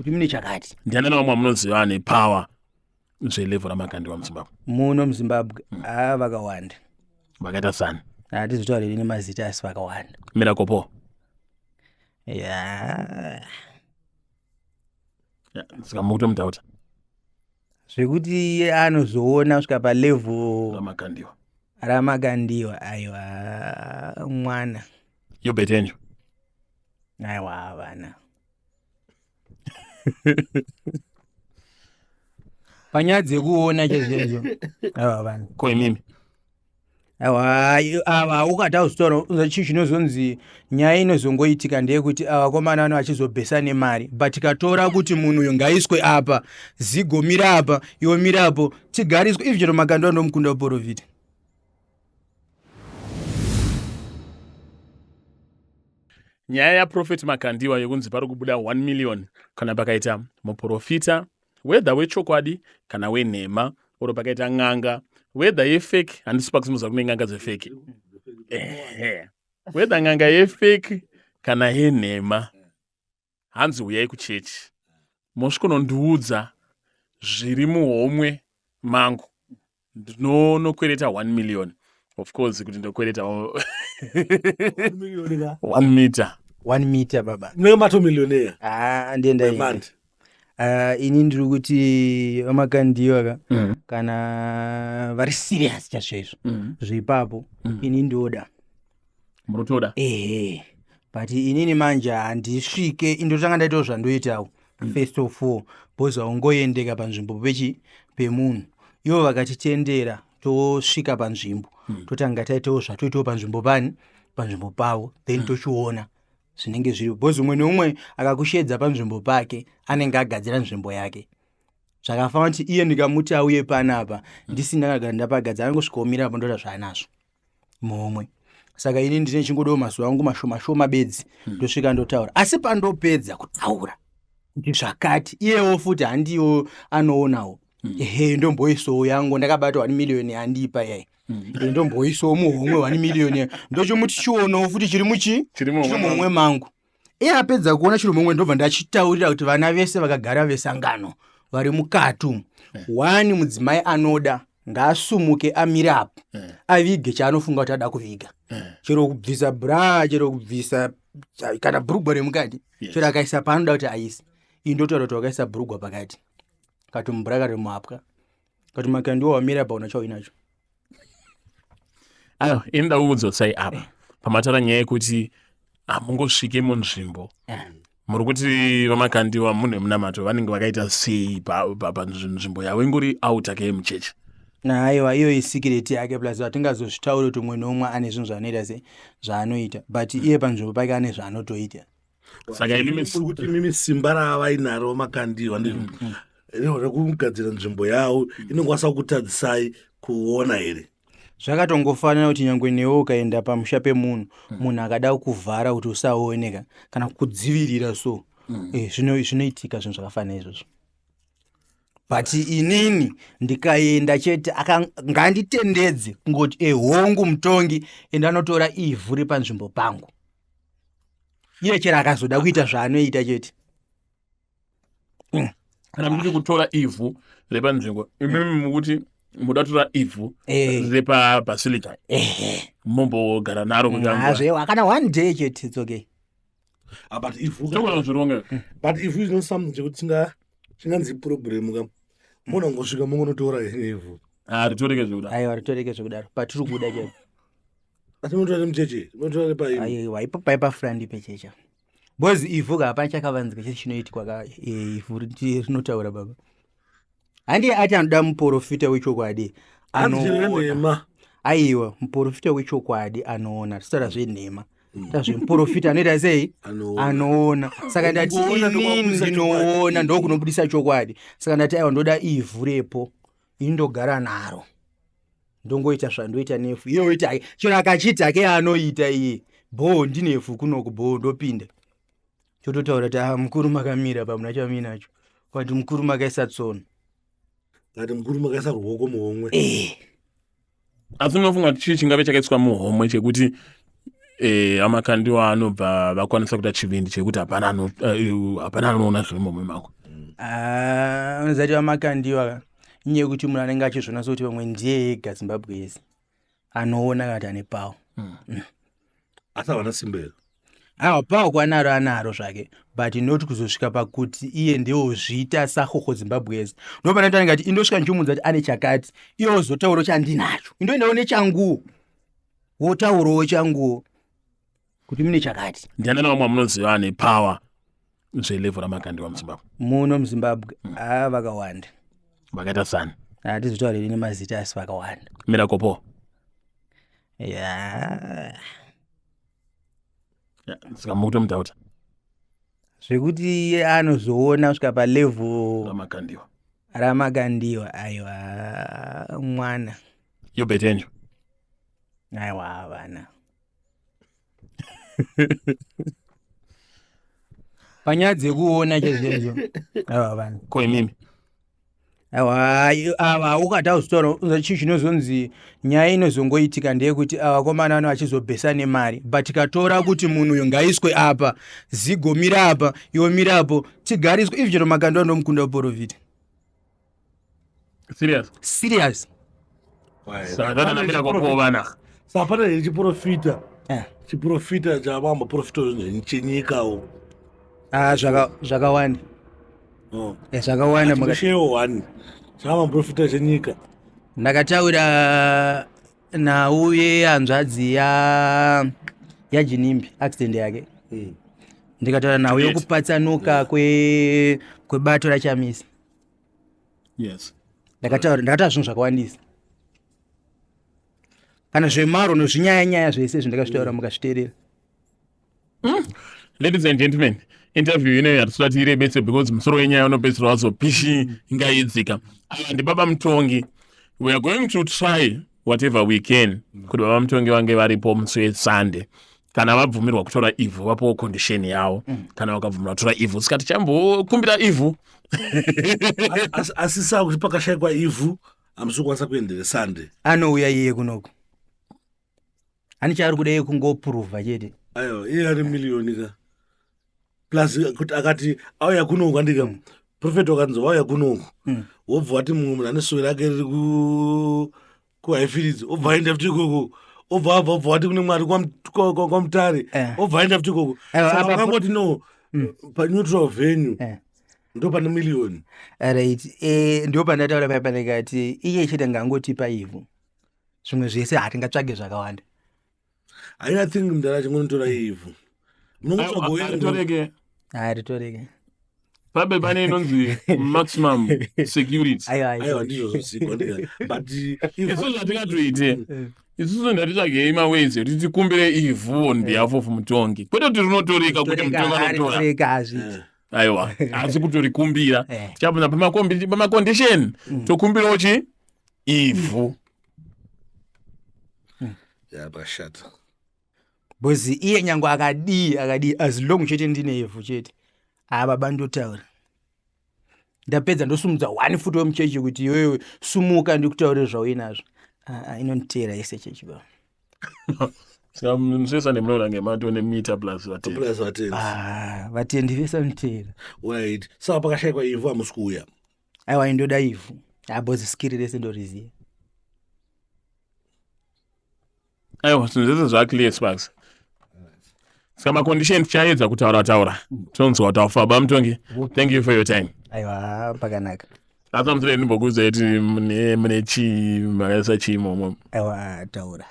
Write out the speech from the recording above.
Kuti mune chakati. Ndiani vamwe vamunoziva ane power zvelevel raMakandiwa muZimbabwe? Muno muZimbabwe haa vakawanda. Vakaita sani? Hatizotauriri nemazita asi vakawanda. Miracle Paul. Ya. Saka mukutomudhauta. Zvekuti iye anozoona kusvika palevel raMakandiwa. RaMakandiwa aiwa mwana. Uebert Angel. Aiwa havana. Panyaya dzekuona chaizvo aiwa havana. Ko imimi? Aiwa ava ukati auzotaura chii chinozonzi nyaya inozongoitika ndeyekuti ava vakomana vano vachizobhesa nemari, but tikatora kuti munhu uyu ngaiswe apa, Zigo mira apa, iwe mira apo, tigariswe if chero Makandiwa ndomukunda uporofita. Nyaya yaProphet Makandiwa yekunzi pari kubuda 1 million kana pakaita muprofita whether wechokwadi kana wenhema or pakaita n'anga whether yefake, handisi pakusimudza kune n'anga dzefake, ehe, whether n'anga yefake kana yenhema, hanzi huyai kuchechi mosvikonondiudza zviri muhomwe mangu, ndinonokwereta 1 million. Of course kuti ndokwereta 1 meter. 1 meter baba. Munenge matomillionaire. Ah, ndienda Per month. Ini ndiri kuti vaMakandiwa ka, kana vari serious chaizvo zveipapo, ini ndoda. Munotoda? Ehe, but inini manje handisvike, indotanga ndaitawo zvandoitawo first of all, because haungoendeka panzvimbo pechi pemunhu. Ivo vakatitendera tosvika panzvimbo, totanga taitawo zvatoitawo panzvimbo pani, panzvimbo pavo, then tochiona zvinenge zviripo, because umwe neumwe akakushedza panzvimbo pake anenge agadzira nzvimbo yake. Zvakafanira kuti iye ndikamuti auye panapa ndisina kagara ndapagadzira, angosvika omira apo, ndoita zvaanazvo muhomwe. Saka ini ndine chingodawo mazuva angu mashoma shoma bedzi, ndosvika ndotaura, asi pandopedza kutaura kuti zvakati, iyewo futi handiwo anoonawo. Ehe, ndomboisowo yangu ndakabata 1 million yandipa yai. Ndomboisowo muhomwe 1 million, ndochomuti chionawo futi chiri muchi Chiri muhomwe. Chiri muhomwe mangu. Iye apedza kuona chiri muhomwe, ndobva ndachitaurira kuti vana vese vakagara vesangano vari mukati umu, one mudzimai anoda ngaasumuke amire apo, avige chaanofunga kuti ada kuviga, chero kubvisa bra, chero kubvisa kana bhurugwa remukati, chero akaisa paanoda kuti aise. Iyi ndotaura kuti wakaisa bhurugwa pakati, kati mubra, kati muhapwa, kati Makandiwa wamira pa una chauinacho. Aiwa, ini nda kukudzotsai apa pamataura nyaya yekuti hamungosvike munzvimbo. Muri kuti vaMakandiwa munhu wemunamato, vanenge vakaita sei panzvimbo yavo? Ingori outer ke yemuchechi? Aiwa, iyo isecret yake, plus hatingazozvitauri kuti umwe neumwe ane zvinhu zvaanoita se zvaanoita, but iye panzvimbo pake ane zvaanotoita. Saka imimi Muri kuti imimi simba raavainaro Makandiwa ndizvo rekugadzira nzvimbo yavo inokwanisa kukutadzisai kuona here? Zvakatongofanana kuti nyangwe newe ukaenda pamusha pemunhu, munhu akada kuvhara kuti usaoneka kana kudzivirira, so zvinoitika zvinhu zvakafanana izvozvo, but inini ndikaenda chete nganditendedze kungoti ehongu mutongi, ende anotora ivhu repanzvimbo pangu, iye chero akazoda kuita zvaanoita chete. Kana mukuti kutora ivhu repanzvimbo, imimi mukuti muda kutora ivhu repabasilica mombogara naro kuti Hazvewa, kana one day chete, it's okay. Ah, but ivhu Togona kuzvironga. But ivhu is not something chekuti chinganzi problem ka, munongosvika mungonotora ivhu. Ah, ritoreke zvekudaro. Aiwa, ritoreke zvekudaro patiri kuda chete. Asi munotora nemucheche, munotora nepaivhu? Aiwa, ipo paipa front pechecha, because ivhu ka hapana chakavanzika chese chinoitwa ka. Ivhu rinotaura baba, handiye ati anoda muprofita wechokwadi Hanzi chero anoona. Nenhema. Aiwa, muprofita wechokwadi anoona, tisitaura zvenhema, ta zvemuprofita anoita sei? Anoona. Anoona. Saka ndati Kuona inini ndokunobudisa ndinoona chokwadi. ndokunobudisa chokwadi. Saka ndati aiwa, ndoda ivhu repo, ini ndogara naro, ndongoita zvandoita nevhu. Iye oita hake chero akachiti hake anoita iye, bhoo, ndinevhu kunoku, bhoo, ndopinda chototaura kuti ah, mukuru makamira pamuna chamuinacho, kwati mukuru makaisa tsono. Kati mukuru makaisa ruoko muhomwe. Asi unofunga kuti chii chingave chakaiswa muhomwe chekuti Amakandiwa anobva vakwanisa kuita chivindi chekuti hapana anoona zviri mumwe mako. Ah, unoziva kuti vamakandiwa inyaya yekuti munhu anenge achizviona sekuti pamwe ndiye ega Zimbabwe yese anoona kana kuti ane power. Asi havana simba here? Aiwa, power kwanaro anaro zvake, but not kuzosvika pakuti iye ndewozviita sahoho Zimbabwe yese. Ndopanoita anenge ati indosvika ndichimudza kuti ane chakati, iye ozotaurawo chandinacho, indoendawo nechanguwo, wotaurawo changuwo kuti mune chakati. Ndiani vamwe vamunoziva ane power zvelevel raMakandiwa muZimbabwe? Muno muZimbabwe, haa, vakawanda. Vakaita sani? Hatizotauriri nemazita, asi vakawanda. Miracle Paul? Ya. Saka mukutomudhauta? Zvekuti iye anozoona kusvika palevel raMakandiwa. Ramakandiwa, aiwa, mwana. Uebert Angel? Aiwa, havana panyaya dzekuona chezvezvo, aiwa, havana. Ko imimi? Aiwa, ava ukati auzitaura chii chinozonzi nyaya inozongoitika ndeyekuti avakomana vano vachizobhesa nemari, but tikatora kuti munhu uyu ngaiswe apa, zigomira apa, iwe mirapo, tigariswe, if chero Makandiwa ndomukunda uprofita. Serious? Serious. Saka tana Miracle Paul vana. Saka pane here chiprofita Eh. chiprofita chavamboprofita chenyikawo? Ah, zvakawanda. Oh. Zvakawanda. Shewo one chavamboprofita chenyika. Ndakataura nhau yehanzvadzi yaJinimbi, accident yake. Ndikataura nhau Great. yokupatsanuka kwebato raChamisa. Ndakataura zvinhu zvakawandisa, kana zvemaro nozvinyaya nyaya zvese zvindakazvitaura, mukazviteerera. Ladies and gentlemen, interview inoyi hatisati irebetse because musoro wenyaya unopedzisira wazopishi ingaidzika. Ava ndibaba Mutongi. We are going to try whatever we can kuti baba Mutongi vange varipo musi weSunday. Kana vabvumirwa kutora ivhu, vapowo condition yavo. Kana vakabvumirwa kutora ivhu, saka tichambokumbira ivhu. Asi saa kuti pakashayikwa ivhu, hamusi kukwanisa kuendere Sunday? Anouya iye kunoko, hani chaari kuda iye kungopuruvha chete. Aiwa, iye ari miliyoni ka, plus kuti akati auya kunoku, andika prophet wakanzi wauya kunoku, wobva wati mumwe munhu ane sowe rake riri kuHighfields, obva aenda futi ikoko, obva abva, obva wati kune mwari kwaMutare, obva aenda futi ikoko. Aiwa, Saka vakangoti no, paneutral venue ndo pane miliyoni. Right, ndo pandataura paya pandikati iye chete ngangotipa ivhu, zvimwe zvese hatingatsvage zvakawanda. Haina think mudara chingonotora ivhu, munongotsvaga. Toreke. Haritoreke. Pabe pane inonzi maximum security. Aiwa. Aiwa, ndizvo zvosikwa ndika, but Isusu zvatingatoite, isusu ndatitsvagei maways ekuti tikumbire ivhu on behalf of Mutongi, kwete kuti rinotoreka, kuti Mutongi anotora. Haritoreka, hazviiti. Aiwa, asi kutorikumbira. Tichabvunza pamacondition, tokumbirawo chi ivhu. Ya, pakashata. Because iye nyange akadii akadii, as long chete ndine ivhu chete, haa, baba, ndotaura, ndapedza, ndosumudza one foot wemuchechi kuti iwewe sumuka ndikutaurire zvauinazvo. Ah, inonditeera yese chechi, baba. Saka musi weSunday munoona ngemato nemita plus vatendi. Plus vatendi. Ah, vatendi vese vanotera. Right, saka pakashayikwa ivhu hamusi kuuya? Aiwa, indoda ivhu abozi skiri rese ndoriziva. Aiwa, zvinhu zvese zvaclear, Sparks. Saka macondition tichaedza kutaura taura, tonzwa kuti aufa. Baba Mutongi, thank you for your time. Aiwa, pakanaka. Asi amusire ndimbokuudzai kuti mune chii, makaisa chii momo. Aiwa, taura.